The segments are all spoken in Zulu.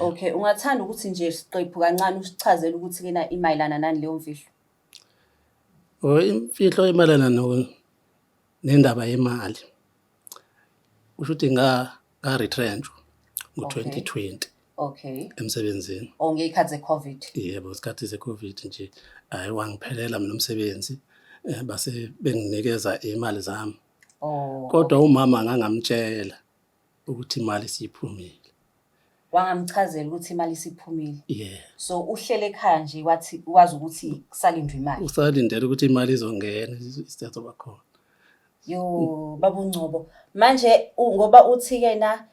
Okay, ungathanda ukuthi nje siqephu kancane usichazele ukuthi kena imayelana nani leyo mfihlo? Oh, imfihlo imayelana no nendaba yemali. Kusho ukuthi nga nga retrenchwa ngo-2020 emsebenzini. Oh, ngey'khathi ze-COVID. Yebo, isikhathi ze-COVID nje hhayi wangiphelela mina umsebenzi base benginikeza iy'mali zami. Oh. Kodwa umama ngangamtshela ukuthi imali isiphumile. Wangamchazela ukuthi imali isiphumile. Yeah. So uhlele ekhaya nje wathi wazi ukuthi kusalindwa imali. Usalindele ukuthi imali izongena isizoba khona. Yo, baba uNgcobo. Manje ngoba uthi ke na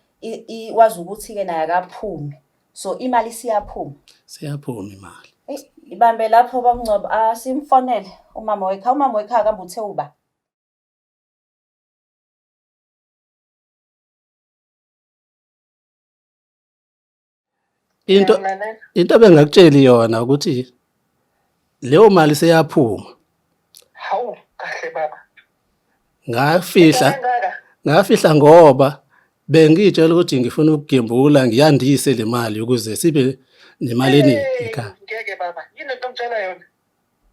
wazi ukuthi ke naye akaphumi. So imali isiyaphuma. Siyaphuma imali. Eyi, ibambe lapho baba uNgcobo, asimfonele umama wekhaya. Umama wekhaya kambe uthe uba? Into Ngiyakulalele. into ebengakutsheli yona ukuthi leyo mali seyaphuma. Hawu, kahle baba. Ngafihla Kangaka. ngafihla ngoba bengiyitshela ukuthi ngifuna ukugembula ngiyandise le mali ukuze sibe nemali eningi Hey, ekhaya. Ngeke baba. Yini lento ongitshela yona?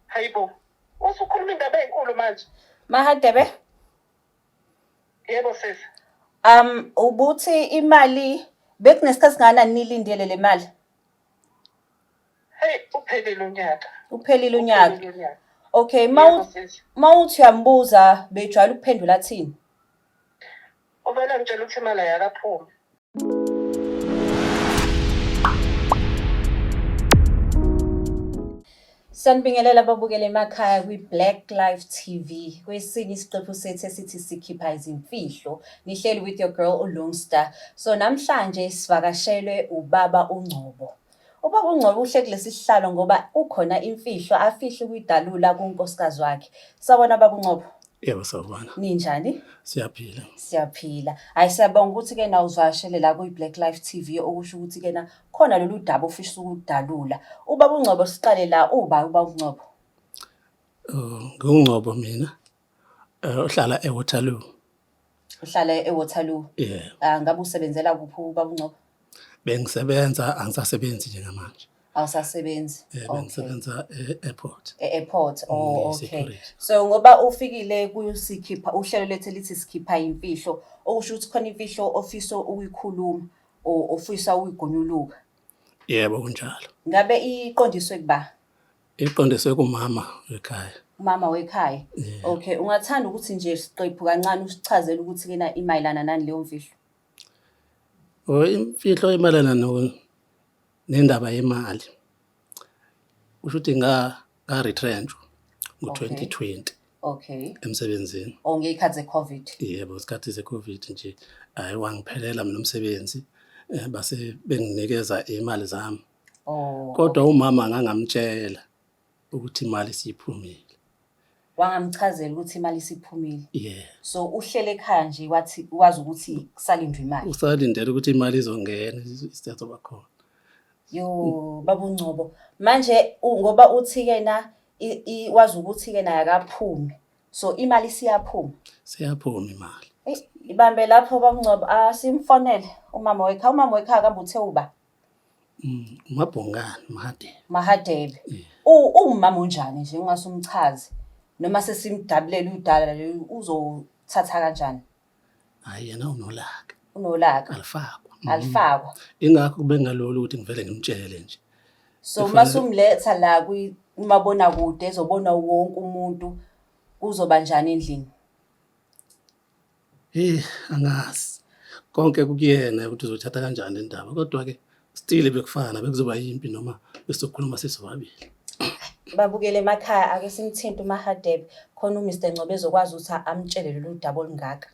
Hayibo. Usukhuluma indaba ezinkulu manje. Mahadebe, Yebo sisi. Ubuthi imali bekunesikhathi singakanani nilindele le mali? Hey, uphelile unyaka. Uphelile unyaka. Uphelile unyaka. Okay, Yebo sisi. mawuthi uyambuza bejwayele ukuphendula athini? Uvele ngitshela ukuthi imali ayakaphumi. Sanibingelela ababukeli emakhaya kwi-Black Life TV. Kwesinye isiqephu sethu esithi sikhipha izimfihlo. Nihleli with your girl uLungster. So namhlanje sivakashelwe ubaba uNgcobo. Ubaba uNgcobo uhle kulesi sihlalo ngoba ukhona imfihlo afihle ukuyidalula kunkosikazi wakhe. Sawubona baba uNgcobo. Yebo sawubona. Ninjani? Siyaphila. Siyaphila. Hayi siyabonga ukuthi ke na uzivakashele la kwi-Black Life TV okusho ukuthi ke na khona lolu daba ofisa ukudalula. Ubaba uNgcobo siqale la uba ubaba uNgcobo. Oh, ngiwuNgcobo mina. Ohlala eWaterloo. Uhlala eWaterloo. Yeah. Ah, ngabe usebenzela kuphi ubaba uNgcobo? Bengisebenza angisasebenzi njengamanje. Awusasebenzi. Okay. Bengisebenza e-airport. E-airport. Oh, okay. Security. So ngoba ufikile kusikhipha uhlelo lethu elithi sikhipha imfihlo, okusho ukuthi khona imfihlo ofisa ukuyikhuluma or ofisa ukuyigonyuluka. Yebo kunjalo. Ngabe iqondiswe kuba? Iqondiswe kumama wekhaya. Umama wekhaya. Yeah. Okay, ungathanda ukuthi nje siqephu kancane usichazele ukuthi kena imayelana nani leyo mfihlo? Oh, imfihlo imayelana no nendaba yemali. Kusho ukuthi nga nga retrenchwa ngo-2020 Okay. emsebenzini. Oh, ngey'khathi ze-COVID. Yebo, isikhathi ze-COVID nje hhayi wangiphelela mina umsebenzi base benginikeza iy'mali zami. Oh. Kodwa umama ngangamtshela ukuthi imali isiphumile. Wangamchazela ukuthi imali isiphumile. Yeah. So uhlele ekhaya nje wathi wazi ukuthi kusalindwa imali. Usalindele ukuthi imali izongena isizoba khona. Yo, baba uNgcobo. Manje ngoba uthi ke na wazi ukuthi ke naye akaphumi. So imali isiyaphuma. Siyaphuma imali. Eyi, ibambe lapho baba uNgcobo, asimfonele umama wekhaya. Umama wekhaya kambe uthe uba? UMabhongane Mahadebe. Mahadebe. Uwumama onjani nje ungase umchaze noma sesimdabulela udala lolu uzothatha kanjani? Hhayi yena unolaka. Unolaka. Alifakwa. Alifakwa. Ingakho kube ngalula ukuthi ngivele ngimtshele nje. So uma sumletha la kumabonakude ezobona wonke umuntu kuzoba njani endlini? Hey, angazi. Konke kukuyena ukuthi uzothatha kanjani le ndaba kodwa ke still bekufana bekuzoba yimpi noma besokhuluma sisobabili. Babukele emakhaya ake simthinte uMahadebe khona uMr Ngcobo ezokwazi ukuthi amtshele lolu daba olungaka.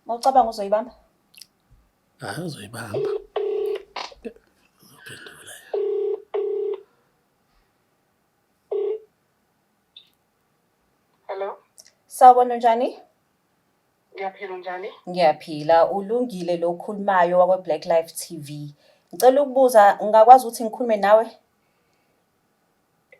Mawucabanga uzoyibamba? Hayi uzoyibamba. Uzophendula. Hello. Sawubona unjani? Ngiyaphila unjani? Ngiyaphila. Ulungile lo okhulumayo wakwe Black Life TV. Ngicela ukubuza ngingakwazi ukuthi ngikhulume nawe?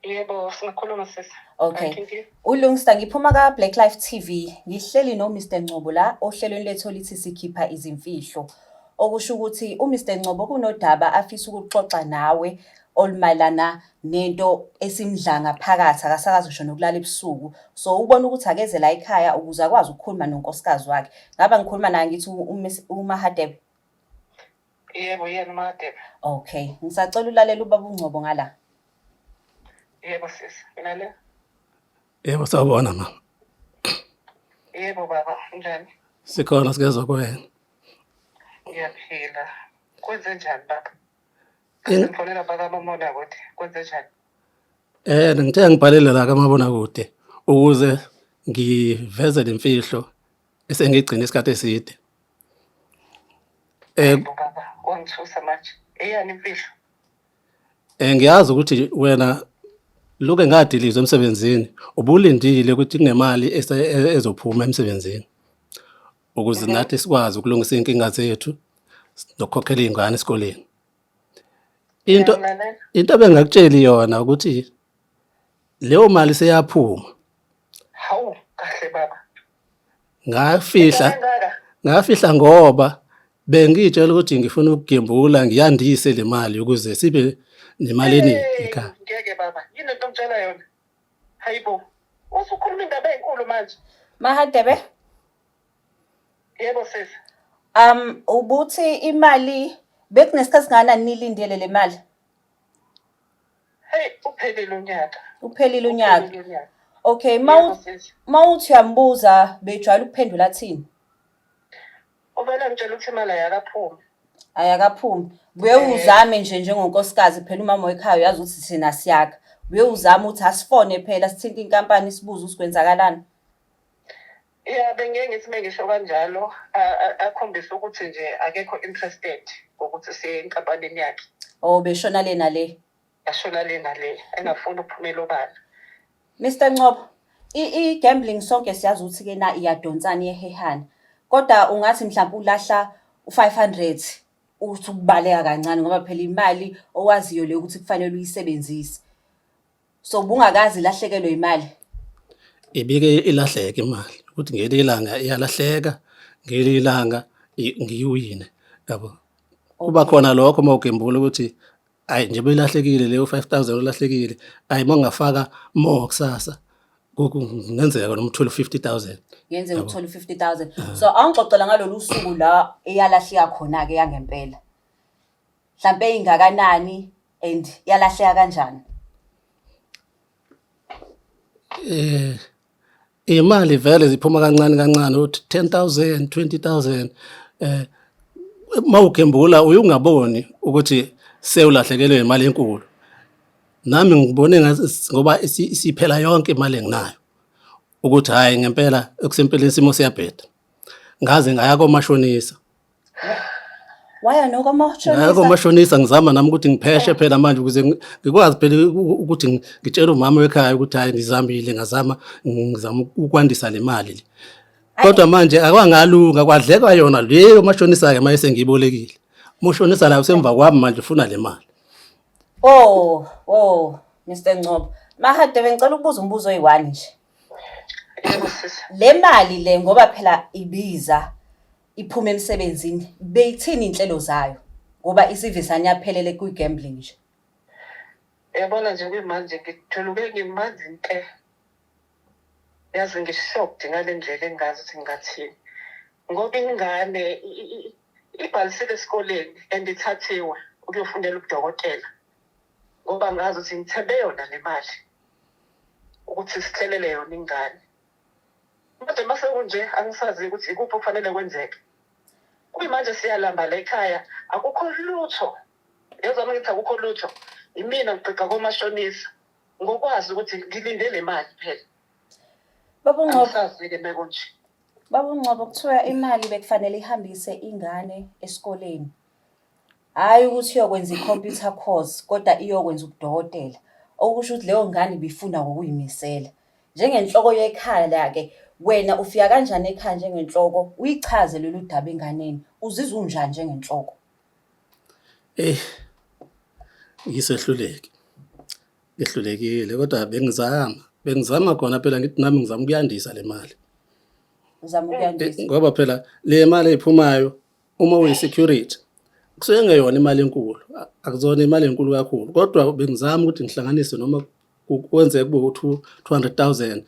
Yebo, singakhuluma sisi. Okay. Thank you. ULungsta ngiphuma ka Black Life TV. Ngihleli no Mr Ngcobo la ohlelweni lethu olithi sikhipha izimfihlo. Okusho ukuthi uMr Ngcobo kunodaba afisa ukuxoxa nawe olumayelana nento esimdlanga phakathi akasakazi ngisho nokulala ebusuku. So ubona ukuthi akeze la ekhaya ukuze akwazi ukukhuluma nonkosikazi wakhe. Ngaba ngikhuluma naye ngithi uMahadebe. Yebo, yena uMahadebe. Okay, ngisacela ulalela ubaba uNgcobo ngala. Yebo sisi, ngilalela. Yebo sawubona mama. Yebo baba, unjani? Sikhona sikezwa kuwena. Ngiyaphila. Kwenze njani baba? Ngifonela baba mabonakude. Kwenze njani? Eh ngithe ngibhalele la kamabonakude ukuze ngiveze lemfihlo esengigcine isikhathi eside. Eh baba, wangithusa manje. Eyani imfihlo? Eh ngiyazi ukuthi wena luke ngadilizwa emsebenzini ubulindile ukuthi kunemali ezophuma emsebenzini ukuze nathi sikwazi ukulungisa iy'nkinga zethu nokukhokhela iy'ngane esikoleni. Into into ebengakutsheli yona ukuthi leyo mali seyaphuma. Hawu kahle baba. Ngafihla ngafihla ngoba bengiyitshela ukuthi ngifuna ukugembula ngiyandise le mali ukuze sibe nemali eningi ekhaya. Ngeke baba, yini lento ongitshela yona? Hayibo. Usukhuluma indaba ezinkulu manje. Mahadebe. Yebo sisi. Ubuthi imali bekunesikhathi singakanani nilindele le mali? Hey, uphelile unyaka. Uphelile unyaka. Okay, mawuthi uyambuza bejwayele ukuphendula athini? Uvele ngitshela ukuthi imali ayakaphumi. Ayakaphumi. Buye uzame nje njengonkosikazi phela umama wekhaya uyazi ukuthi thina siyakha. Buye uzame ukuthi asifone phela sithinte inkampani sibuze ukuthi kwenzakalani. Ya bengeke ngithi mengisho kanjalo akhombise ukuthi nje akekho interested ngokuthi siye enkampanini yakhe. Oh beshona le nale. Yashona le nale engafuni ukuphumela obala. Mr Ngcobo, i-gambling sonke siyazi ukuthi ke na iyadonsana iyahehana. Kodwa ungathi mhlawumbe ulahla u-500 uthi ukubaleka kancane ngoba phela imali owaziyo le ukuthi kufanele uyisebenzise. So ubungakaze ilahlekelwe imali? Ibike ilahleke imali ukuthi ngelinye ilanga iyalahleka ngelinye ilanga ngiyiwine yabo. Kuba khona lokho uma ugembula ukuthi ayi nje beyilahlekile leyo 5000 ulahlekile ayi uma ngingafaka more kusasa kungenzeka noma uthole 50000. Ngenzeka uthole 50000. So awungixoxela ngalolu suku la eyalahleka khona-ke yangempela. Mhlampe ingakanani and yalahleka kanjani? Eh imali vele ziphuma kancane kancane uthi 10000 20000 eh mawugembula uyungaboni ukuthi sewulahlekelwe imali enkulu. Nami ngibone ngoba isiphela yonke imali enginayo ukuthi hayi ngempela ekusempeleni isimo siyabheda. Ngaze ngaya komashonisa. Waya nokomashonisa? Ngaya komashonisa ngizama nami ukuthi ngipheshe phela manje ukuze ngikwazi phela ukuthi ngitshele umama wekhaya ukuthi hayi ngizamile ngazama ngizama ukwandisa le mali le. Kodwa manje akwangalunga kwadleka yona leyo mashonisa-ke manje sengiyibolekile. Umushonisa la usemva kwami manje ufuna le mali. Oh, oh, Mr Ngcobo. Mahadebe ngicela ukubuza umbuzo oyi-one nje. Yebo sisi. Le mali le ngoba phela ibiza iphuma emsebenzini beyithini inhlelo zayo ngoba isivesane yaphelele kwi-gambling nje. Yabona nje kuyimanje ngithuluke ngimanzi nte. Yazi ngi-shocked ngale ndlela engingazi ukuthi ngingathini. Ngoba ingane ibhalisile esikoleni and ithathiwe ukuyofundela ubudokotela. Ngoba ngazi ukuthi ngithembe yona le mali ukuthi sihlelele yona ingane. Manje mase kunje angisazi ukuthi ikuphi okufanele kwenzeke. Kuyimanje siyalamba la ekhaya akukho lutho. Yezwa uma ngithi akukho lutho imina ngigqigqa komashonisa ngokwazi ukuthi ngilinde le mali phela. Baba uNgcobo, Angisazi-ke mekunje. Baba uNgcobo kuthiwa imali bekufanele ihambise ingane esikoleni. Hhayi ukuthi iyokwenza i-computer course kodwa iyokwenza ubudokotela. Okusho ukuthi leyo ngane ibifunda ngokuyimisela. Njengenhloko yekhaya-ke wena ufika kanjani ekhaya njengenhloko uyichaze lolu daba enganeni? Uzizwa unjani njengenhloko? Eh ngisehluleki. Ngihlulekile kodwa bengizama. Bengizama khona phela ngithi nami ngizama ukuyandisa le mali. Uzama ukuyandisa. Ngoba phela le mali ephumayo uma uyi-security kusuke ngeyona imali enkulu, akuzona imali enkulu kakhulu kodwa bengizama ukuthi ngihlanganise noma kwenzeka kube u-200,000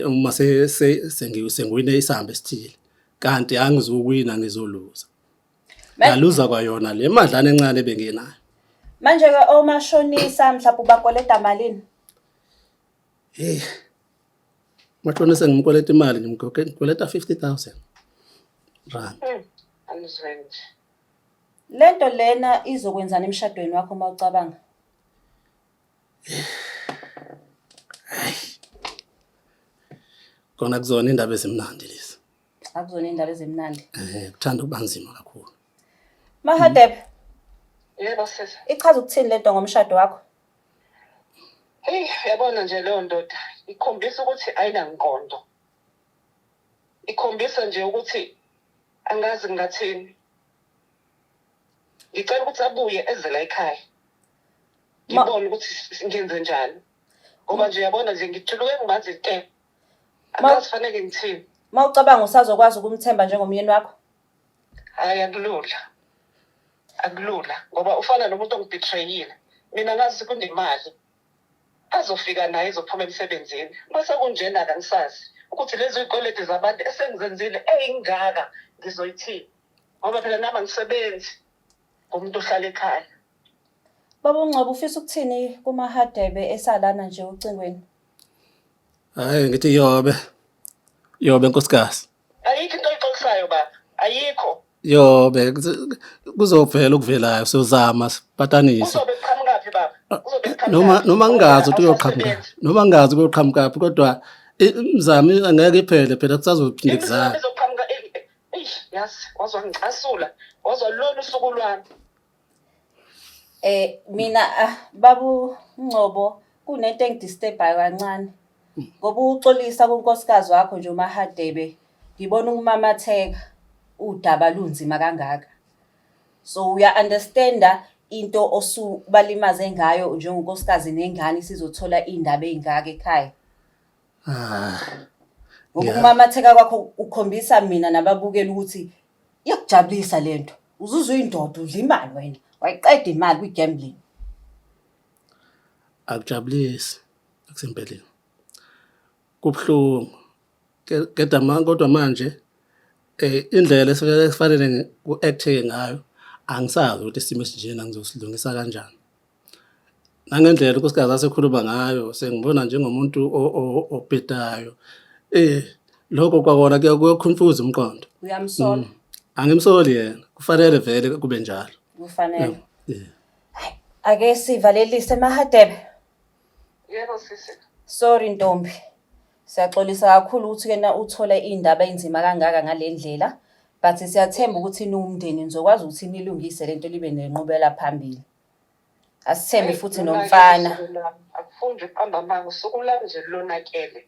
uma sengiwine isamba esithile kanti angizukuwina ngizoluza. Ngaluza kwayona le madlana encane ebenginayo. Manje-ke omashonisa mhlawumbe ubakweleta malini? Hey. Mashonisa ngimkweleta imali ngimkweleta 50,000 rand. Angizwe nje. Lento lena izokwenzani emshadweni wakho uma ucabanga? Kona kuzona indaba ezimnandi lezi. Akuzona indaba ezimnandi. Kuthanda ukuba nzima kakhulu. Mahadebe, Yebo sisi. ichaza ukuthini lento ngomshado wakho? Hey, yabona nje leyo ndoda ikhombisa ukuthi ayinangqondo. Ikhombisa nje ukuthi angazi ngingathini. Ngicela ukuthi abuye eze la ekhaya. Ngibone ukuthi ngenze njani. Ngoba nje yabona nje ngijuluke ngimanzi te. Angazi fanele ngithini. Uma ucabanga usazokwazi ukumthemba njengomyeni wakho? Hayi akulula. Akulula ngoba ufana nomuntu ongibetrayile. Mina ngazi kunemali azofika naye izophuma emsebenzini. Mase kunjena-ke angisazi ukuthi lezi zikweletu zabantu esengizenzile eyingaka ngizoyithini. Ngoba phela nami angisebenzi ngumuntu ohlala ekhaya. Baba uNgcobo ufisa ukuthini kuMahadebe esalana nje ocingweni? Hayi ngithi yobe. Yobe nkosikazi. Ayikho into oyixolisayo baba. Ayikho. Yobe kuzovela okuvelayo siyozama sipatanise. Kuzobe kuqhamukaphi baba? Kuzobe kuqhamukaphi? Noma ngingazi ukuthi uyoqhamuka. Noma ngingazi kuyoqhamukaphi kodwa imizamo angeke iphele phela kusazophinde Imizamo kuzame. izoqhamuka eish yazi wazwa ngicasula wazwa lolu usuku lwami. Mina babu Ngcobo kunento engidisturbayo kancane. Ngoba uxolisa kunkosikazi wakho nje uMahadebe ngibona ukumamatheka udaba lunzima kangaka. So uya understanda into osubalimaze ngayo njengonkosikazi nengane isizothola iy'ndaba ey'ngaka ekhaya. Ah. Ngoba ukumamatheka kwakho ukhombisa mina nababukeli ukuthi iyakujabulisa lento. Uzuza uyindoda udla imali wena. Wayiqeda imali kwi-gambling. Akujabulisi akusempeleni. Kubuhlungu. Keda kodwa manje indlela esifanele ku-act-eke ngayo angisazi ukuthi isimo esinjena ngizosilungisa kanjani. Nangendlela unkosikazi asekhuluma ngayo sengibona njengomuntu obhedayo. Lokho kwakona kuyakhonfuza umqondo. Uyamsola? Angimsoli yena, kufanele vele kube njalo. Kufanele. Yeah. Ake sivalelise Mahadebe. Yebo sisi. Sorry ntombi. Siyaxolisa kakhulu ukuthi kena uthole iy'ndaba ey'nzima kangaka ngale ndlela. But siyathemba ukuthi niwumndeni nizokwazi ukuthi nilungise lento libe nenqubela phambili. Asithembe futhi nomfana. Akufundi ukuqamba amanga usuku lami nje lonakele.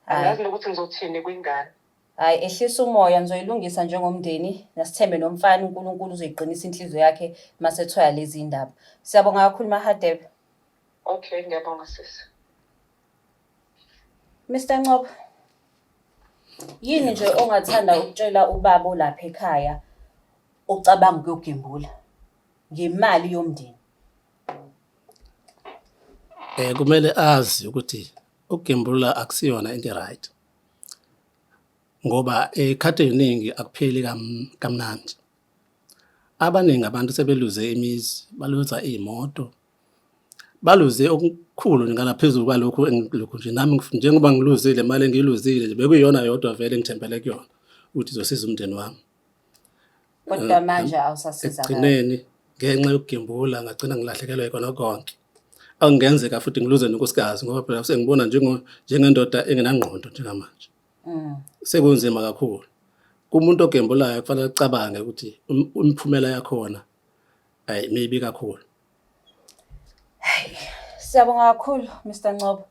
Angazi nokuthi ngizothini kwingane. Hhayi, ehlisa umoya nizoyilungisa njengomndeni. Nasithembe nomfana uNkulunkulu uzoyiqinisa inhliziyo yakhe mase ethola lezi ndaba. Siyabonga kakhulu Mahadebe. Okay, ngiyabonga sisi. Mr Ngcobo, yini nje ongathanda ukutshela ubaba olapha ekhaya ocabanga ukuyogembula ngemali yomndeni? Kumele azi ukuthi ukugembula akusiyona into right. Ngoba ekhathi eziningi akupheli kamnandi. Abaningi abantu sebeluze imizi, baluza iy'moto, baluze okukhulu nganaphezulu kwalokhu engilokhu nje nami njengoba ngiluzile imali engiyiluzile nje bekuyiyona yodwa vele engithembele kuyona ukuthi izosiza umndeni wami. Kodwa manje awusasizakali. Ekugcineni ngenxa yokugembula ngagcina ngilahlekelwa yikona konke. Okungenzeka futhi ngiluze nonkosikazi ngoba phela sengibona njengendoda engenangqondo njengamanje. Sekunzima kakhulu. Kumuntu ogembulayo kufanele acabange ukuthi imiphumela yakhona ayi mibi kakhulu. Siyabonga kakhulu Mr Ngcobo.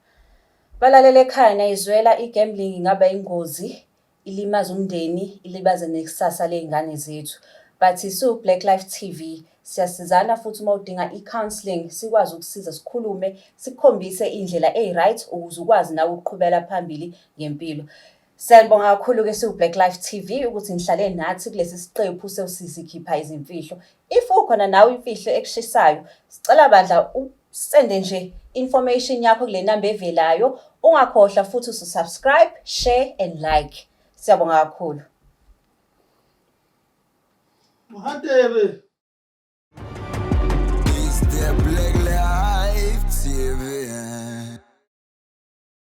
Balalele ekhaya nayizwela i-gambling ingaba ingozi, ilimaze umndeni, ilibaze nekusasa ley'ngane zethu. But siwu-Black Life TV siyasizana futhi uma udinga i-counselling, sikwazi ukusiza, sikhulume, sikukhombise indlela eyi-right ukuze ukwazi nawe ukuqhubela phambili ngempilo. Siyabonga kakhulu-ke siwu-Black Life TV ukuthi nihlale nathi kulesi siqephu sesikhipha izimfihlo. If ukhona nawe imfihlo ekushisayo, sicela bandla usende nje information yakho kule namba evelayo. Ungakhohlwa futhi usu-subscribe, share and like. Siyabonga kakhulu. Muhatebe.